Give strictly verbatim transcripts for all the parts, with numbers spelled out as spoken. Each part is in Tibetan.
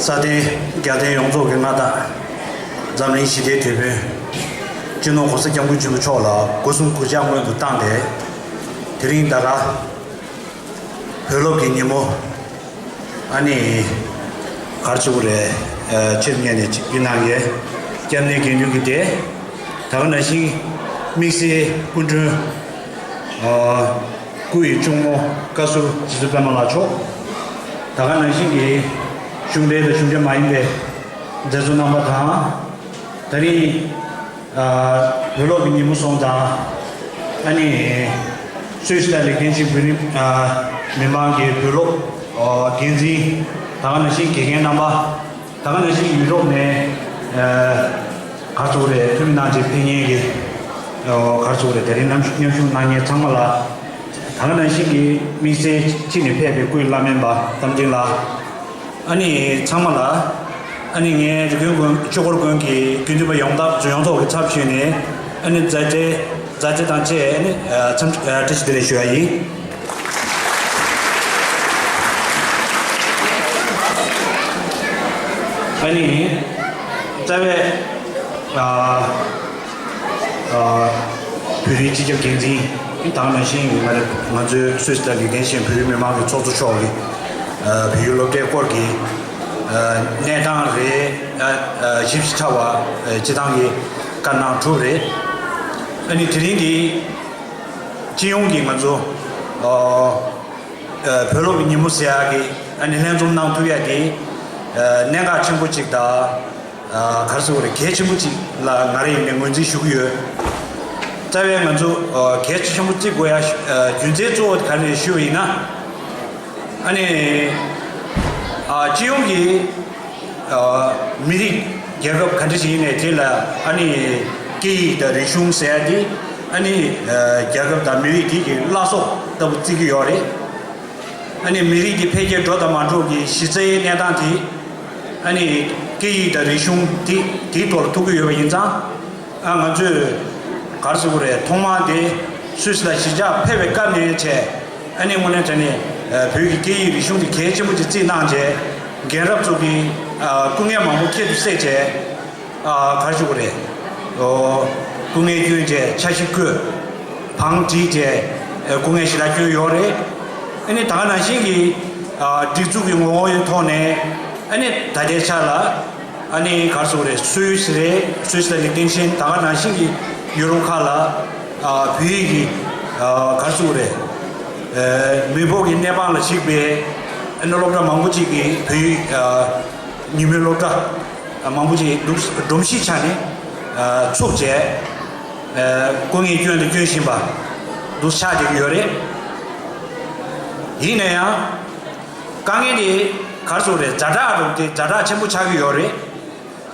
ས་སྟེང་རྒྱལ་བསྟན་ཡོངས་རྫོགས་ཀྱི་མངའ་བདག་འཛམ་གླིང་ཞི་བདེའི་དེད་དཔོན་སྤྱི་ནོར་༸གོང་ས་༸སྐྱབས་མགོན་ཆེན་པོ་མཆོག་ལ་སྒོ་གསུམ་གུས་ཕྱག་སྔོན་དུ་བཏང་སྟེ། དེ་རིང་ད་ག་བོད་སློབ་ཀྱི་ཉིན་མོ། ཨ་ནི་ག་རེ་ཟེར་དགོས་རེད། ཨ། ཆེད་དུ་གཉེར་ནས་ཅིག་ཡིན་ནའང་། སྐྱབས་གནས་དགེ་འདུན་གྱི་སྡེ། ད་ག་ནང་བཞིན་དམིགས་བསལ་སྐུ་མགྲོན། ཨ། སྐུ་ཡི་གཅུང་མོ་བཀའ་ཟུར་རྗེ་བཙུན་པད་མ་ལགས་མཆོག་ད་ག་ནང་བཞིན་གྱི་གཞུང་འབྲེལ་དང་གཞུང་འབྲེལ་མ་ཡིན་པའི་མཛད་གཙོ་རྣམ་པ་དང་། ད་རིང་ཨ། བོད་སློབ་ཀྱི་ཉིན་མོ་སོང་ཙང་། ཨ་ནི་སུད་སི་ལ་ལེགས་ལྡན་ཅིག་བོད་རིགས་ཨ། མི་མང་གི་བོད་སློབ་ཨ། འགན་འཛིན། ད་ག་ནང་བཞིན་དགེ་རྒན་རྣམ་པ། ད་ག་ནང་བཞིན་ཡུ་རོབ་ནས་ཨ། ག་རེ་ཟེར་དགོས་རེད། འཐུས་མི་གནང་བྱས་ཕེབས་མཁན་གྱི་ཨ། ག་རེ་ཟེར་དགོས་རེད། དེ་རིང་མཉམ་མཉམ་ཞུགས་གནང་མཁན་ཚང་མ་ལ། ད་ག་ནང་བཞིན་གྱི་དམིགས་བསལ་ཕྱི་ནས་ཕེབས་པའི་སྐུའི་བླ་སྨན་པ་རྟ་མགྲིན་ལགས། ཨ་ནི་ཚང་མ་ལ། ཨ་ནི་ངའི་རི་ཀོན་དགོན། ཆོས་འཁོར་དགོན་གྱི་དགེ་འདུན་པ་ཡོངས་ཐབས་ཡོངས་རྫོགས་ཀྱི་ཚབ་ཞུས་ནས། ཨ་ནི་མཛའ་འབྲེལ་མཛའ་འབྲེལ་དང་བཅས། ཨ་ནི་འཚམས་འདྲི་བཀྲ་ཤིས་བདེ་ལེགས་ཞུ་ཡ་ཡིན། ཨ་ནི་རྩ་བའི་ཨ། ཨ། བོད་རིགས་སྤྱི་ཁྱབ་འགན་འཛིན། ད་ག་ནང་བཞིན་ང་ང་ཚོའི་སུད་སི་ལ་ལེགས་ལྡན་ཞིང་བོད་རིགས་མི་མང་གི་ཚོགས་གཙོ་མཆོག་གིས། ཨ། བོད་ཡིག་སློབ་གྲྭའི་སྐོར་གྱི་ཨ། གནས་སྟངས་རེད། ཨ། ཨ། ཞིབ་ཕྲ་བ་ཨ། སྤྱི་བཏང་གི་བཀའ་གནང་གྲུབ་རེད། ཨ་ནི་དེ་རིང་འདི་སྤྱི་ཡོངས་ཀྱི་ང་ཚོ་ཨ། ཨ། བོད་སློབ་ཀྱི་ཉིན་མོ་ཟེར་ཡག་གི་ཨ་ནི་ལྷན་འཛོམས་གནང་ཐུབ་ཡ་དེ་ཨ། གནད་འགག་ཆེན་པོ་གཅིག་དང་། ཨ། ག་རེ་ཟེར་དགོས་རེད། གལ་ཆེན་པོ་གཅིག་ལ་ང་རང་ཡིན་ནས་ངོས་འཛིན་ཞུ་གི་ཡོད། རྩ་བའི་ང་ཚོ་ཨ། གལ་ཆེན་པོ་བརྩི་དགོས་ཡ་ཨ། རྒྱུ་མཚན་གཙོ་བོ་དེ་ག་རེ་རེད་ཞུས་པ་ཡིན་ན། ཨ་ནི་ཨ། སྤྱི་ཡོངས་ཀྱི་ཨ། མི་རིགས་རྒྱལ་ཁབ་ག་འདྲ་ཞིག་ཡིན་ནའང་དེ་ལ་ཨ་ནི་སྐད་ཡིག་དང་རིག་གཞུང་ཟེར་ཡ་དེ་ཨ་ནི་ཨ། རྒྱལ་ཁབ་དང་མི་རིགས་དེ་གི་བླ་སྲོག་ལྟ་བུ་བརྩི་གི་ཡོད་རེད། ཨ་ནི་མི་རིགས་ཀྱི་འཕེལ་རྒྱས་འགྲོ་དང་མ་འགྲོ་གི་གཞི་རྩའི་གནས་སྟངས་དེ་ཨ་ནི་སྐད་ཡིག་དང་རིག་གཞུང་དེ་དེའི་ཐོག་ལ་ཐུག་གི་ཡོད་པ་ཡིན་ཙང་། ཨ། ང་ཚོས་ག་རེ་ཟེར་དགོས་རེད། ཐོག་མར་དེ་སུད་སི་ལ་གཞིས་ཆགས་ཕེབས་པའི་སྐབས་ནས་བྱས། ཨ་ནི་དངོས་གནས་དྲང་གནས་ཨ། བོད་ཀྱི་སྐད་ཡིག་རིག་གཞུང་དེ་གལ་ཆེན་པོ་ཅིག་བརྩིས་གནང་བྱས། རྒན་རབས་ཚོ་གི་ཨ། སྐུ་ངལ་མང་པོ་ཁྱད་དུ་བསད་བྱས། ཨ། ག་རེ་ཞུ་དགོས་རེད། ཨོ། སྐུ་ངལ་བསྐྱོན་བྱས། འཆར་གཞི་བཀོད། བང་བསྒྲིགས་བྱས། ཨ། སྐུ་ངལ་ཞེ་དྲག་བསྐྱོན་ཡོད་རེད། ཨ་ནི་ད་ག་ནང་བཞིན་གྱི་ཨ། སྒྲིག་འཛུགས་ཀྱི་ངོ་བོ་ཡི་ཐོག་ནས་ཨ་ནི་ད་ལྟའི་ཆ་ལ་ཨ་ནི་ག་རེ་ཟེར་དགོས་རེད། སུད་སི་རེད། སུད་སི་ལ་ལེགས་ལྡན་ཤིང་། ད་ག་ནང་བཞིན་གྱི་ཡུ་རོབ་ཁག་ལ་ཨ། བོད་ཡིག་གི་ཨ། ག་རེ་ཟེར་དགོས་རེད། ཨ། མི་ཕོ་གི་གནས་སྤང་ལ་གཞིགས་པའི་ཨ་ནི་སློབ་གྲྭ་མང་པོ་ཅིག་གིས་བོད་ཡིག་ཨ། ཉིན་མོའི་སློབ་གྲྭ་མང་པོ་ཅིག་འདུག་སྒྲོམ་གཞིའི་ཆ་ནས་ཨ། ཚུགས་བྱས། ཨ། སྐུ་ངལ་བསྐྱོན་དང་བསྐྱོན་བཞིན་པ་འདུག་ཆགས་བསྡད་ཀྱི་ཡོད་རེད། ཡིན་ན་ཡང་དཀའ་ངལ་དེ་ག་རེ་ཟེར་དགོས་རེད། ཛ་དྲག་རུ་དེ་ཛ་དྲག་ཆེན་པོ་ཆགས་ཀྱི་ཡོད་རེད།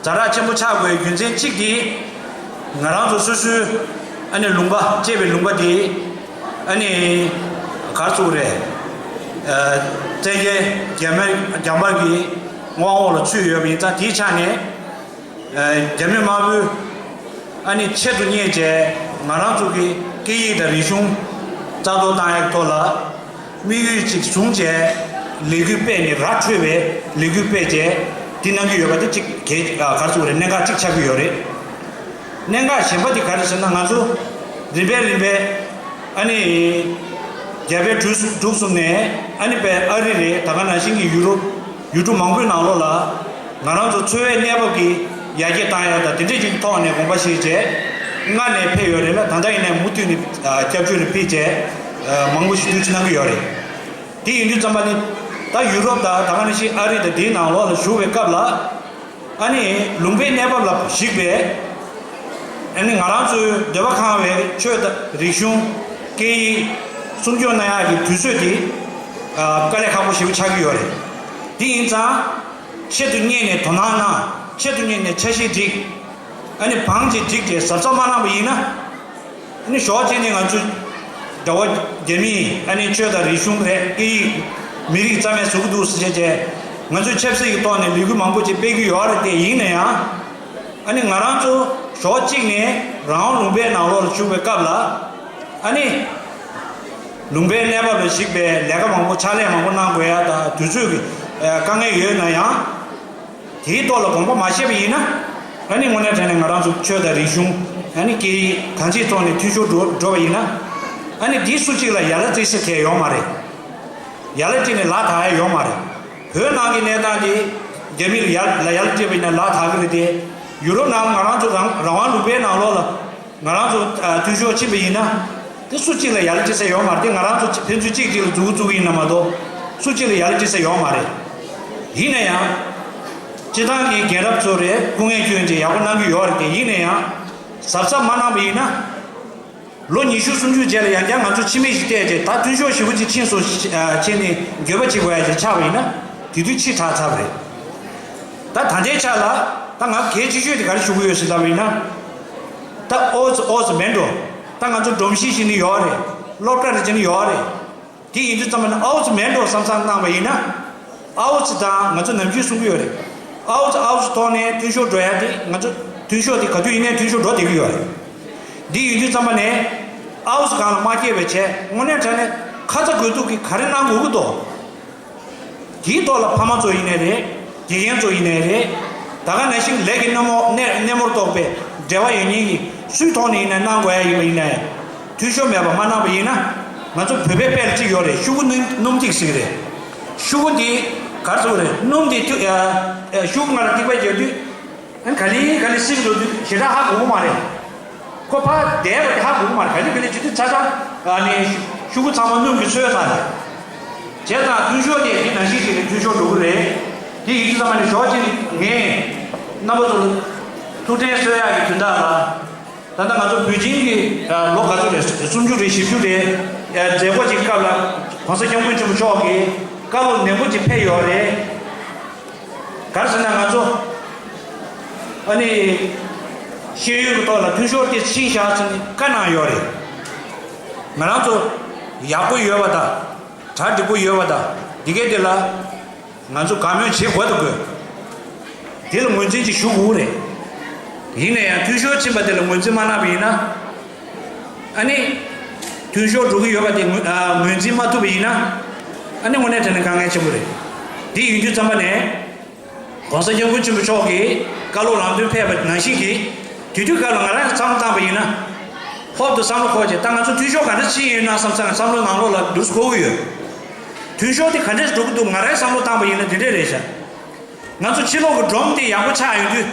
ཛ་དྲག་ཆེན་པོ་ཆགས་དགོས་རྒྱུ་མཚན་གཅིག་དེ། ང་རང་ཚོ་སོ་སོའི་ཨ་ནི་ལུང་པ། གཅེས་པའི་ལུང་པ་དེ་ཨ་ནི་ག་རེ་ཟེར་དགོས་རེད། ཨ། བཙན་རྒྱལ་རྒྱ་མི་རྒྱ་འབར་གྱི་དབང་འོག་ལ་ཚུད་ཡོད་པ་ཡིན་ཙང་། དེའི་ཆ་ནས་ཨ། རྒྱ་མི་དམར་པོས་ཨ་ནི་ཆེད་དུ་གཉེར་བྱས། ང་རང་ཚོ་གི་སྐད་ཡིག་དང་རིག་གཞུང་རྩ་གཏོར་བཏང་ཡག་གི་ཐོག་ལ་དམིགས་ཡུལ་ཅིག་བཟུང་བྱས། ལས་འགུལ་སྤེལ་ནས། ར་འཕྲོད་པའི་ལས་འགུལ་སྤེལ་བྱས། དེ་གནང་གི་ཡོད་པ་དེ་གཅིག་གལ། ཨ། ག་རེ་ཟེར་དགོས་རེད། གནད་འགག་གཅིག་ཆགས་ཀྱི་ཡོད་རེད། གནད་འགག་གཞན་པ་དེ་ག་རེ་ཟེར་ན། ང་ཚོ་རིམ་པས་རིམ་པས་ཨ་ནི་རྒྱ་བལ་འབྲུག་གསུམ། འབྲུག་གསུམ་ནས་ཨ་ནི་དཔེ་ཨ་རི་རེད། ད་ག་ནང་བཞིན་གྱི་ཡུ་རོབ། ཡུལ་གྲུ་མང་པོའི་ནང་ལོགས་ལ་ང་རང་ཚོ་འཚོ་བའི་གནས་བབ་ཀྱི་ཡར་རྒྱས་བཏང་ཡག་དང་དེ་འདྲས་ཅིག་གི་ཐོག་ནས་དགོངས་པ་བཞེས་བྱས། སྔར་ནས་ཕེབས་ཡོད་རེད་ལ། ད་ལྟ་ཡིན་ནའི་མུ་མཐུད་ནས་ཨ། སྐྱབས་བཅོལ་ནས་ཕེབས་བྱས། ཨ། མང་པོ་ཞིག་བསྡུ་རྩིས་གནང་གི་ཡོད་རེད། དེ་ཡིན་དུས་ཙམ་པ་ནི། ད་ཡུ་རོབ་དང་ད་ག་ནང་བཞིན་ཨ་རི་དང་དེའི་ནང་ལོགས་ལ་བཞུགས་པའི་སྐབས་ལ། ཨ་ནི་ལུང་པའི་གནས་བབ་ལ་གཞིགས་པའི་ཨ་ནི་ང་རང་ཚོའི་འདོད་པ་ཁེངས་པའི་ཆོས་དང་རིག་གཞུང་། སྐད་ཡིག་སྲུང་སྐྱོབ་གནང་ཡག་གི་དུས་ཚོད་དེ་ཨ། དཀའ་ལས་ཁག་པོ་ཞེ་པོ་ཆགས་ཀྱི་ཡོད་རེད། དེ་ཡིན་ཙང་ཆེད་དུ་གཉེར་ནས་དོ་སྣང་གནང་། ཆེད་དུ་གཉེར་ནས་འཆར་གཞི་སྒྲིག། ཨ་ནི་བང་ཅིག་བསྒྲིགས་ཏེ་གཟབ་གཟབ་མ་གནང་བ་ཡིན་ན། ཨ་ནི་ཞོགས་གཅིག་ནས་ང་ཚོ་གྲྭ་པ་རྒྱ་མིས་ཨ་ནི་ཆོས་དང་རིག་གཞུང་རེད། སྐད་ཡིག་མི་རིགས་རྩ་མེད་བཟོ་གི་འདུག་ཟེར་བྱས་བྱས། ང་ཚོས་ཆབ་སྲིད་ཀྱི་ཐོག་ནས་ལས་འགུལ་མང་པོ་ཅིག་སྤེལ་གྱི་ཡོད་རེད། དེ་ཡིན་ན་ཡང་། ཨ་ནི་ང་རང་ཚོ་ཞོགས་གཅིག་ནས་རང་ལུང་པའི་ནང་ལོགས་ལ་བཞུགས་པའི་སྐབས་ལ། ཨ་ནི་ལུང་པའི་གནས་བབ་ལ་གཞིགས་པའི་ལས་ཀ་མང་པོ། ཕྱག་ལས་མང་པོ་གནང་དགོས་ཡ་དང་། དུས་ཚོད་ཀྱི་ཨ། དཀའ་ངལ་ཡོད་ན་ཡང་། དེའི་ཐོག་ལ་དགོངས་པ་མ་བཞེས་པ་ཡིན་ན། ཨ་ནི་དངོས་གནས་དྲང་གནས་ང་རང་ཚོ་ཆོས་དང་རིག་གཞུང་། ཨ་ནི་སྐད་ཡིག་གང་ཅིའི་ཐོག་ནས་མཐུན་ཤོར་འགྲོ་འགྲོ་བ་ཡིན་ན། ཨ་ནི་དེ་སུ་གཅིག་ལ་ཡ་ལ་བརྩེ་ས་གང་ཡང་ཡོད་མ་རེད། ཡ་ལ་བརྩིས་ནས་ལག་བསྟར་ཡ་ཡོད་མ་རེད། བོད་ནང་གི་གནས་སྟངས་དེ་རྒྱ་མི་ལ་ཡ་ལ་ཡ་ལ་བརྩིས་པ་ཡིན་ན་ལག་བསྟར་གི་རེད་དེ། ཡུ་རོབ་ནང་ང་རང་ཚོ་རང་རང་དབང་ལུང་པའི་ནང་ལོགས་ལ། ང་རང་ཚོ་ཨ་མཐུན་ཤོར་ཕྱིན་པ་ཡིན་ན། དེ་སུ་གཅིག་ལ་ཡ་ལ་བརྩི་ས་ཡོད་མ་རེད། དེ་ང་རང་ཚོ་ཕན་ཚུན་གཅིག་གཅིག་ལ་མཛུབ་གུ་བཙུགས་ཡིན་ན་མ་གཏོགས། སུ་གཅིག་ལ་ཡ་ལ་བརྩི་ས་ཡོད་མ་རེད། ཡིན་ན་ཡང་། སྤྱི་བཏང་གི་རྒན་རབས་ཚོ་རེད། སྐུ་ངལ་སྐྱོན་ཅིག་ཡག་པོ་གནང་གི་ཡོད་རེད་དེ། ཡིན་ན་ཡང་། གཟབ་གཟབ་མ་གནང་པ་ཡིན་ན། ལོ་ཉི་ཤུ་སུམ་ཅུ་རྗེས་ལ་ཡང་བསྐྱར་ང་ཚོ་ཕྱི་མིག་ཅིག་བལྟས་རྗེས་ད་མཐུན་ཤོར་ཞེ་པོ་ཅིག་ཕྱིན་སོང་། ཕྱིན་ནས་འགྱོད་པ་བྱེད་དགོས་ཡ་ཅིག་ཆགས་པ་ཡིན་ན། དེ་དུས་ཕྱི་དྲགས་ཚར་བ་རེད། ད་ད་ལྟའི་ཆ་ལ་ད་ང་གལ་ཆེ་ཤོས་དེ་ག་རེ་ཞུ་གི་ཡོད་ཟེར་ལབ་པ་ཡིན་ན། ད་ཨའུ་ཙི་ཨའུ་ཙི་མེད་འགྲོ། ད་ང་ཚོ་སྒྲོམ་གཞི་ཞིག་ནི་ཡོད་རེད། སློབ་གྲྭ་རེ་ཅིག་ནི་ཡོད་རེད། དེ་ཡིན་དུས་ཙམ་པ་ནི་ཨའུ་ཙི་མེད་འགྲོ་བསམ་བསམ་བཏང་བ་ཡིན་ན། ཨའུ་ཙི་དང་ང་ཚོ་ནམ་རྒྱུན་གསུང་གི་ཡོད་རེད། ཨའུ་ཙི་ཨའུ་ཙི་ཐོག་ནས་མཐུན་ཤོར་འགྲོ་ཡ་དེ། ང་ཚོ་མཐུན་ཤོར་དེ་ག་དུས་ཡིན་ནའི་མཐུན་ཤོར་འགྲོ་བསྡད་ཀྱི་ཡོད་རེད། འདི་ཡིན་དུས་ཙམ་པ་ནས་ཨའུ་ཙི་སྒང་ལ་མ་སྐྱེས་པའི་བྱས་དངོས་གནས་དྲང་གནས་ཁ་ཚ་དགོས་གཏུགས་ཀྱི་ག་རེ་གནང་དགོས་ཀྱི་འདུག་དེའི་ཐོག་ལ་ཕ་མ་ཚོ་ཡིན་ནའི་རེད། དགེ་རྒན་ཚོ་ཡིན་ནའི་རེད། ད་ག་ནང་བཞིན་ལས་ཀྱི་སྣེ་མོ་སྣེ་སྣེ་མོར་གཏོགས་པའི་འབྲེལ་བ་ཡོད་མཁན་གྱི་སུའི་ཐོག་ནས་ཡིན་ན་གནང་དགོས་ཡ་ཡིན་པ་ཡིན་ནའི། འཐུས་ཤོར་མེད་པ་མ་གནང་པ་ཡིན་ན། ང་ཚོ་བོད་པའི་དཔེ་ལ་གཅིག་ཡོད་རེད། ཤུ་གུ་སྣུམ་སྣུམ་ཐིགས་ཟེར་གྱི་རེད། ཤུ་གུ་འདི་ག་རེ་ཟེར་དགོས་རེད། སྣུམ་འདི་ཐུ་ཨ་ཨ་ཤུ་གུ་ང་ལ་ཐིགས་པ་རྒྱག་དུས། ཨ་ནི་ག་ལེ་ག་ལེ་བསིལ་འགྲོ་དུས་ཞེ་དྲག་ཧ་གོ་གི་མ་རེད། ཁོ་ཕར་བསྡད་པ་དེ་ཧ་གོ་གི་མ་རེད། ག་ལེ་ག་ལེ་བྱེད་དུས་ཚ་ཚ་ཨ་ནི་ཤུ་གུ་ཚང་མ་སྣུམ་གྱིས་ཚོས་ཚར་རེད། བྱས་ཙང་མཐུན་ཤོར་དེ་དེ་ནང་བཞིན་ཞིག་ནས་མཐུན་ཤོར་འགྲོ་གི་རེད། དེ་ཡིན་དུས་ཙམ་པ་ནས་ཞོགས་ཀྱི་ངས་རྣམ་པ་ཚོ་ལ་ཐུགས་ཕྲན་གསོལ་ཡག་གི་དོན་དག་ལ། ད་ལྟ་ང་ཚོ་བོད་ཆེན་གྱི་ལོ་ག་ཚོད་རེད། སུམ་ཅུ་རེད། བཞི་བཅུ་རེད། མཛད་སྒོ་ཅིག་སྐབས་ལ་༸གོང་ས་༸སྐྱབས་མགོན་ཆེན་པོ་མཆོག་གིས་བཀའ་སློབ་ནན་པོ་ཅིག་ཕེབས་ཡོད་རེད། ག་རེ་ཟེར་ན་ང་ཚོ་ཨ་ནི་ཤེས་ཡོན་གྱི་ཐོག་ལ་མཐུན་ཤོར་དེ་ཕྱིན་བཞག་ཟེར་ནས་བཀའ་གནང་ཡོད་རེད། ང་རང་ཚོ་ཡག་པོ་ཡོད་པ་དང་གྲ་འགྲིག་པོ་ཡོད་པ་དང་འདི་གའི་དེ་ལ། ང་ཚོ་དགའ་མོས་བྱེད་དགོས་དང་དགོས། དེ་ལ་ངོས་འཛིན་ཅིག་ཞུ་དགོས་རེད། ཡིན་ན་ཡང་འཐུས་ཤོར་ཕྱིན་པ་དེ་ལ་ངོས་འཛིན་མ་གནང་བ་ཡིན་ན། ཨ་ནི། མཐུན་ཤོར་འགྲོ་གི་ཡོད་པ་དེ་ངོས་ཨ་ངོས་འཛིན་མ་ཐུབ་པ་ཡིན་ན། ཨ་ནི་དངོས་གནས་དྲང་གནས་དཀའ་ངལ་ཆེན་པོ་རེད། དེ་ཡིན་དུས་ཙམ་པ་ནས།༸གོང་ས་༸སྐྱབས་མགོན་ཆེན་པོ་མཆོག་གིས་བཀའ་སློབ་ལམ་སྟོན་ཕེབས་པ་ནང་བཞིན་གྱི། དེ་དུས་སྐབས་ལ་ང་རང་བསམ་བློ་བཏང་པ་ཡིན་ན། ཧོབ་ཏུ་བསམ་བློ་འཁོར་བྱས་ད་ང་ཚོ་འཐུས་ཤོར་ག་འདྲ་ཕྱིན་ཡོད་ན་བསམ་བསམ་བསམ་བློ་ནང་ལོགས་ལ་འདུག་སེ་འཁོར་གྱི་ཡོད། འཐུས་ཤོར་དེ་ག་འདྲས་འགྲོ་གི་འདུག་ང་རའི་བསམ་བློ་བཏང་པ་ཡིན་ན་དེ་འདྲས་རེད་ཤག་ང་ཚོ་ཕྱི་ལོགས་ཀྱི་སྒྲོམ་དེ་ཡག་པོ་ཆགས་ཡོང་དུས།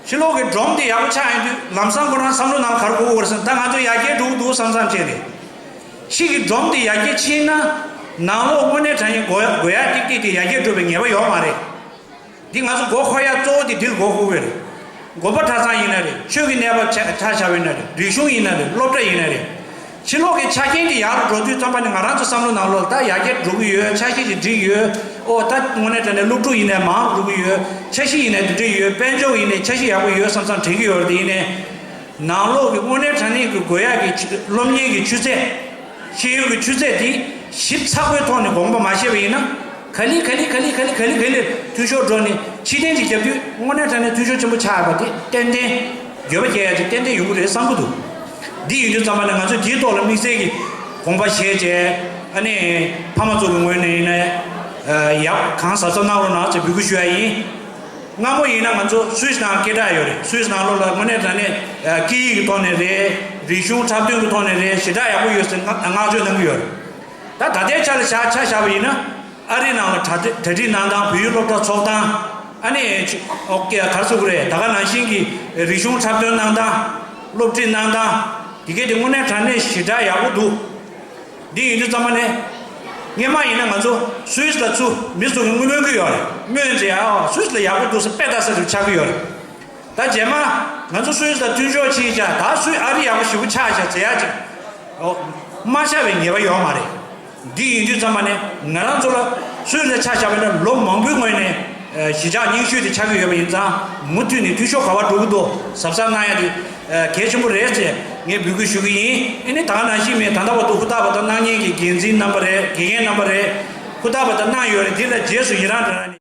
ཕྱི་ལོགས་ཀྱི་སྒྲོམ་དེ་ཡག་པོ་ཆགས་ཡོང་དུས་ལམ་སང་ཁོ་རང་བསམ་བློ་ནང་ག་རེ་འཁོར་གྱི་ཡོད་རེད་ཟེར་ན། ད་ང་ཚོ་ཡར་རྒྱས་འགྲོ་གི་འདུག་བསམ་བསམ་བྱས་རེད། ཕྱི་གི་སྒྲོམ་དེ་ཡར་རྒྱས་ཕྱིན་ན། ནང་ལོགས་དངོས་གནས་དྲང་གནས་དགོས་དགོས་ཡག་ཏིག་ཏིག་དེ་ཡར་རྒྱས་འགྲོ་བའི་ངེས་པ་ཡོད་མ་རེད། འདི་ང་ཚོ་མགོ་འཁོར་ཡག་གཙོ་བོ་དེ་འདིར་མགོ་འཁོར་གྱི་རེད། དགོན་པ་གྲྭ་ཚང་ཡིན་ན་རེད། ཆོས་ཀྱི་གནས་བབ་ཆ་ཆ་བཞག་པ་ཡིན་ན་རེད། རིག་གཞུང་ཡིན་ན་རེད། སློབ་གྲྭ་ཡིན་ན་རེད། ཕྱི་ལོགས་ཀྱི་ཆ་རྐྱེན་དེ་ཡག་རུ་འགྲོ་དུས་ཙམ་པ་ནི་ང་རང་ཚོ་བསམ་བློ་ནང་ལོགས་ད་ཡར་རྒྱས་འགྲོ་གི་ཡོད། འཆར་གཞི་ཅིག་སྒྲིག་ཡོད། ཨོ་ད་དངོས་གནས་དྲང་གནས་སློབ་ཕྲུག་ཡིན་ནའི་མང་རུ་འགྲོ་གི་ཡོད། འཆར་གཞི་ཡིན་ནའི་འདི་འདྲ་ཡོད། དཔལ་འབྱོར་ཡིན་ནའི་འཆར་གཞི་ཡག་པོ་ཡོད་བསམ་བསམ་དྲན་གྱི་ཡོད་རེད། དེ་ཡིན་ནའི། ནང་ལོགས་ཀྱི་དངོས་གནས་དྲང་གནས་ཀྱི་དགོས་ཡག་གི་ཆུ་སློབ་གཉེར་གྱི་ཆུ་ཚད། ཤེས་ཡོན་གྱི་ཆུ་ཚད་དེ་ཞིབ་ཚགས་པོའི་ཐོག་ནས་དགོངས་པ་མ་བཞེས་པ་ཡིན་ན། ག་ལེ་ག་ལེ་ག་ལེ་ག་ལེ་ག་ལེ་ག་ལེ་འཐུས་ཤོར་འགྲོ་ནས་ཕྱིར་འཐེན་ཅིག་བརྒྱབ་དུས་དངོས་གནས་དྲང་གནས་འཐུས་ཤོར་ཆེན་པོ་ཆགས་ཡོད་པ་དེ་ཏན་ཏན། འགྱོད་པ་སྐྱེ་ཡ་ཅིག་ཏན་ཏན་ཡོང་གི་རེད་བསམ་གྱི་འདུག་འདི་ཡིན་དུས་ཙམ་པ་ནས་ང་ཚོས་དེའི་ཐོག་ལ་དམིགས་བསལ་གྱི་དགོངས་པ་བཞེས་བྱས། ཨ་ནི་ཕ་མ་ཚོ་གི་ངོས་ནས་ཡིན་ན་ཡག་གང་གཟབ་གཟབ་གནང་རོགས་གནང་ཅེས་འབོད་སྐུལ་ཞུ་ཡ་ཡིན། སྔ་མོ་ཡིན་ན་ང་ཚོ་སུད་སི་ནང་སྐད་གྲགས་ཡོད་རེད། སུད་སི་ནང་ལོགས་ལ་དངོས་གནས་དྲང་གནས་སྐད་ཡིག་གི་ཐོག་ནས་རེད། རིག་གཞུང་འཁྲབ་སྟོན་གྱི་ཐོག་ནས་རེད། ཞེ་དྲག་ཡག་པོ་ཡོད་ཟེར་བསྔགས་བརྗོད་གནང་གི་ཡོད་རེད། ད་ད་ལྟའི་ཆ་ལ་ཆ་ཆ་བཞག་པ་ཡིན་ན། ཨ་རི་ནང་ལ་གྲ་སྒྲིག་གྲ་སྒྲིག་གནང་སྟངས། བོད་ཡིག་སློབ་གྲྭ་ཚོགས་སྟངས། ཨ་ནི་ཨོ་ཀེ་ག་རེ་ཟེར་དགོས་རེད། ད་ག་ནང་བཞིན་གྱི་རིག་གཞུང་འཁྲབ་སྟོན་གནང་སྟངས། སློབ་ཁྲིད་གནང་སྟངས། དེ་གས་དེ་དངོས་གནས་དྲང་གནས་ཞེ་དྲག་ཡག་པོ་འདུག་འདི་ཡིན་དུས་ཙམ་པ་ནས། སྔན་མ་ཡིན་ན་ང་ཚོ་སུད་སི་ལ་ཚུར་མི་ཚོ་གིས་དངུལ་སྨོན་གྱི་ཡོད་རེད། སྨོན་བྱས་ཨ་སུད་སི་ལ་ཡག་པོ་འདུག་ཟེར་དཔེ་ལྟ་ས་དེ་ཆགས་ཀྱི་ཡོད་རེད། ད་རྗེས་མ་ང་ཚོ་སུད་སི་ལ་མཐུན་ཕྱོགས་ཕྱིན་བྱས་ད་སུད་ཨ་རི་ཡག་པོ་ཞེ་པོ་ཆགས་བྱས་ཟེར་ཡག་ཅིག་ཨོ། མ་ཆགས་པའི་ངེས་པ་ཡོད་མ་རེད། འདི་ཡིན་དུས་ཙམ་པ་ནས་ང་རང་ཚོ་ལ་སུད་སི་ལ་ཆ་བཞག་པ་ཡིན་ན་ལོ་མང་པོའི་སྔོན་ནས་ཨ་གཞིས་ཆགས་རྙིང་ཤོས་དེ་ཆགས་ཀྱི་ཡོད་པ་ཡིན་ཙང་། མུ་མཐུད་ནས་འཐུས་ཤོར་ག་པར་འགྲོ་གི་འདུག་གཟབ་གཟབ་གནང་ཡ་དེ་ཨ་གལ་ཆེན་པོ་རེད་ཅེས་ངས་འབོད་སྐུལ་ཞུ་གི་ཡིན། ཨ་ནི་ད་ག་ནང་བཞིན་མེད་ད་ལྟ་བར་དུ་ཧུར་ཐག་པ་དང་གནང་མཁན་གྱི་འགན་འཛིན་རྣམ་པ་རེད། དགེ་རྒན་རྣམ་པ་རེད། ཧུར་ཐག་པ་དང་གནང་ཡོད་རེད། དེ་ལ་རྗེས་སུ་ཡི་རང་འདྲ་ནི།